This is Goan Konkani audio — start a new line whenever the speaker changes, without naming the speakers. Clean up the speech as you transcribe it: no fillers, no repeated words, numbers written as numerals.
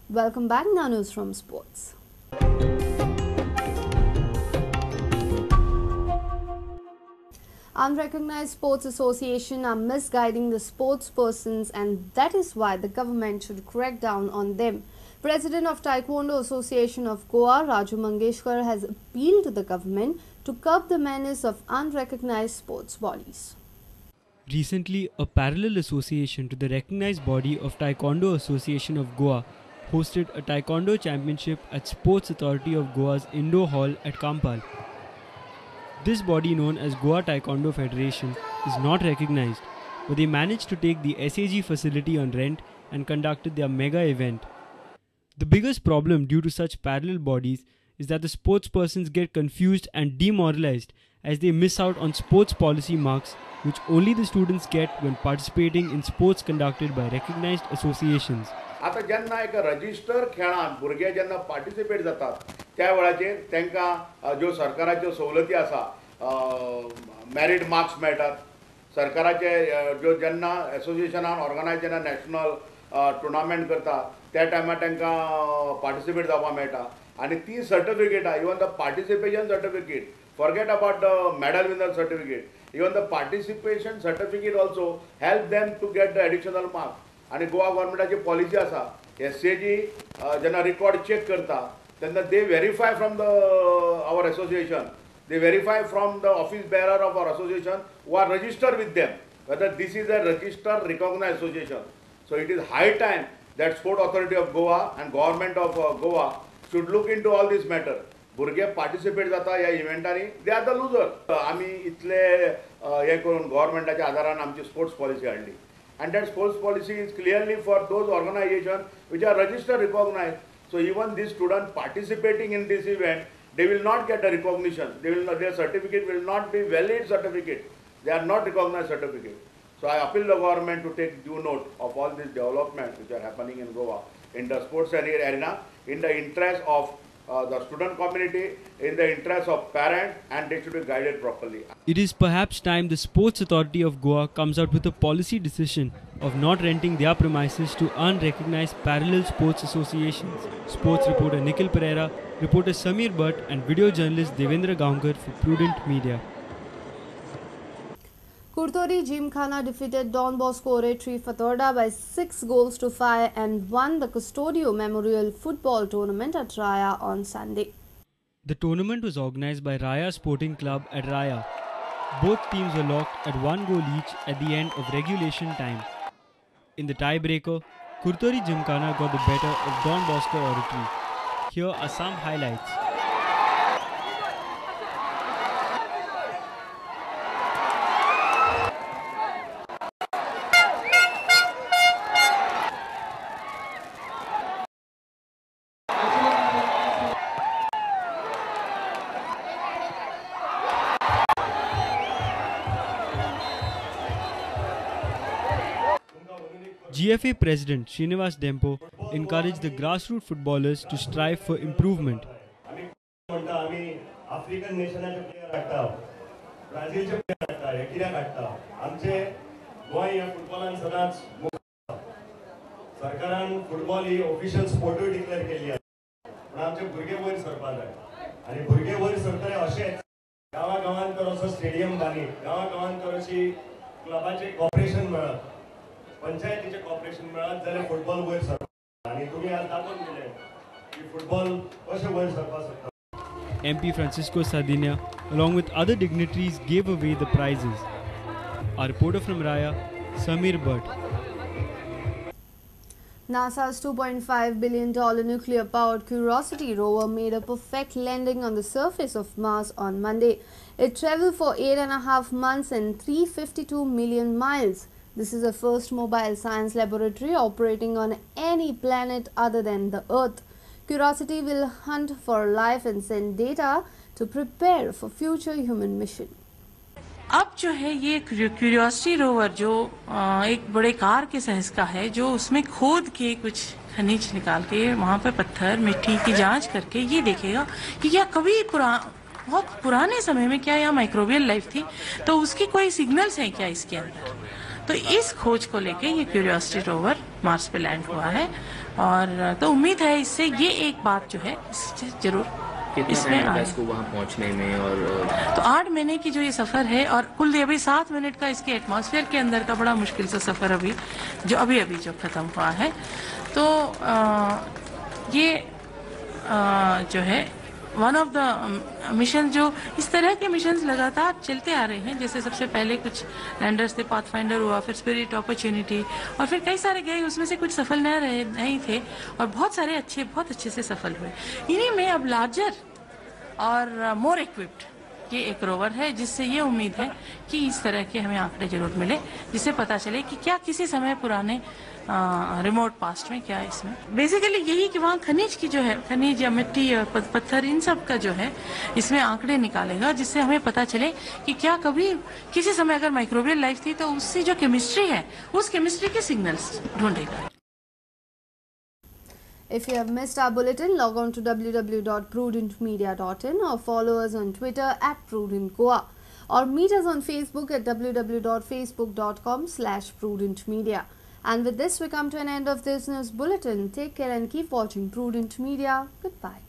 Welcome back. Now news from sports. Unrecognized sports associations are misguiding the sports persons, and that is why the government should crack down on them. President of Taekwondo Association of Goa, Raju Mangeshkar, has appealed to the government to curb the menace of unrecognized sports bodies.
Recently, a parallel association to the recognized body of Taekwondo Association of Goa hosted a Taekwondo Championship at Sports Authority of Goa's Indoor Hall at Campal. This body, known as Goa Taekwondo Federation, is not recognized, but they managed to take the SAG facility on rent and conducted their mega event. The biggest problem due to such parallel bodies is that the sportspersons get confused and demoralized as they miss out on sports policy marks which only the students get when participating in sports conducted by recognized associations.
आता जेन्ना एक रजिस्टर खेळांत भुरगे जेन्ना पार्टिसिपेट जातात त्या वेळाचेर तांकां ज्यो सरकाराच्यो सवलती आसा, मॅरीट मार्क्स मेळटात. सरकाराचे ज्यो जेन्ना एसोसिएशनान ऑर्गनायज जेन्ना नॅशनल टुर्नामेंट करता त्या टायमार तांकां पार्टिसिपेट जावपाक मेळटा आनी ती सर्टिफिकेटां, even the participation certificate, forget about the medal winner certificate, even the participation certificate also help them to get the additional marks. आनी गोवा गव्हर्मेंटाची पॉलिसी आसा, एस ए जी जेन्ना रिकॉर्ड चॅक करता तेन्ना they verify from the our association, they verify from the office bearer of our association who are registered with them whether this is a registered recognized association. So it is high time that Sport Authority of Goa and Government of Goa should look into all this matter. भुरगे पार्टिसिपेट जाता ह्या इव्हेंटांनी, they are the loser. आमी इतले हें करून गव्हर्मेंटाच्या आदारान आमची स्पोर्ट्स पॉलिसी हाडली and that sports policy is clearly for those organization which are registered recognized. So even this student participating in this event, they will not get a recognition. They will not, their certificate will not be valid certificate. They are not recognized certificate. So I appeal the government to take due note of all these developments which are happening in Goa in the sports arena, in the interest of the student community, in the interest of parents, and they should be guided properly.
It is perhaps time the Sports Authority of Goa comes out with a policy decision of not renting their premises to unrecognized parallel sports associations. Sports reporter Nikhil Pereira, reporter Samir Bhatt and video journalist Devendra Gaonkar for Prudent Media.
Curtorim Gymkhana defeated Don Bosco Oratory Fatorda by 6-5 and won the Custodio Memorial Football Tournament at Raya on Sunday.
The tournament was organized by Raya Sporting Club at Raya. Both teams were locked at 1 goal each at the end of regulation time. In the tiebreaker, Curtorim Gymkhana got the better of Don Bosco Oratory. Here are some highlights. GFA President Srinivas Dempo encouraged the grassroots footballers to strive for improvement.
पंचायतीचे कॉर्पोरेशन मेळत जाल्यार फुटबॉल वयर सरता आनी तुमी आज दाखोवन दिलें की फुटबॉल कशें वयर सरपाक शकता.
MP Francisco Sardinha along with other dignitaries gave away the prizes. Our reporter from Raya, Samir Bhatt.
NASA's $2.5 billion nuclear-powered Curiosity rover made a perfect landing on the surface of Mars on Monday. It traveled for 8.5 months and 352 million miles. This is the first mobile science laboratory operating on any planet other than the Earth. Curiosity will hunt for life and send data to prepare for future human mission.
अब जो है ये क्यूरियोसिटी रोवर जो एक बड़े कार के साइज का है, जो उसमें खोद के कुछ खनिज निकाल के वहाँ पर पत्थर मिट्टी की जांच करके ये देखेगा कि क्या कभी बहुत पुराने समय में क्या यहाँ माइक्रोबियल लाइफ थी, तो उसकी कोई सिग्नल्स हैं क्या इसके अंदर। तो इस खोज को लेके ये curiosity rover Mars pay land हुआ है। और तो उम्मीद है इससे ये एक बात जो है इससे जरूर
कितना टाइम लगा इसको वहाँ पहुँचने में? और
तो 8 महीने की जो ये सफ़र है और कुल अभी 7 मिनट का इसके एटमॉस्फेयर के अंदर का बड़ा मुश्किल सा सफ़र अभी जो अभी अभी जो ख़त्म हुआ है। तो ये जो है वन ऑफ the mission, जो इस तरह के मिशंस लगातार चलते आ रहे हैं, जैसे सबसे पहले कुछ लैंडर्स थे, पाथफाइंडर हुआ, फिर स्पिरिट अपॉर्चुनिटी, और फिर कई सारे गए, उसमें से कुछ सफल न रहे नहीं थे और बहुत सारे अच्छे बहुत अच्छे से सफल हुए। इन्हीं में अब लार्जर और मोर इक्विप्ड ये एक रोवर है, जिससे ये उम्मीद है कि इस तरह के हमें आंकड़े जरूर मिले, जिससे पता चले कि क्या किसी समय पुराने रिमोट पास्ट में क्या इसमें बेसिकली यही कि वहाँ खनिज की जो है, खनिज या मिट्टी और पत्थर, इन सब का जो है इसमें आंकड़े निकालेगा, जिससे हमें पता चले कि क्या कभी किसी समय अगर माइक्रोबियल लाइफ थी तो उससे जो केमिस्ट्री है उस केमिस्ट्री के सिग्नल्स ढूंढेगा।
If you have missed our bulletin, log on to www.prudentmedia.in or follow us on Twitter at prudentgoa or meet us on Facebook at www.facebook.com/prudentmedia. And with this, we come to an end of this news bulletin. Take care and keep watching Prudent Media. Goodbye.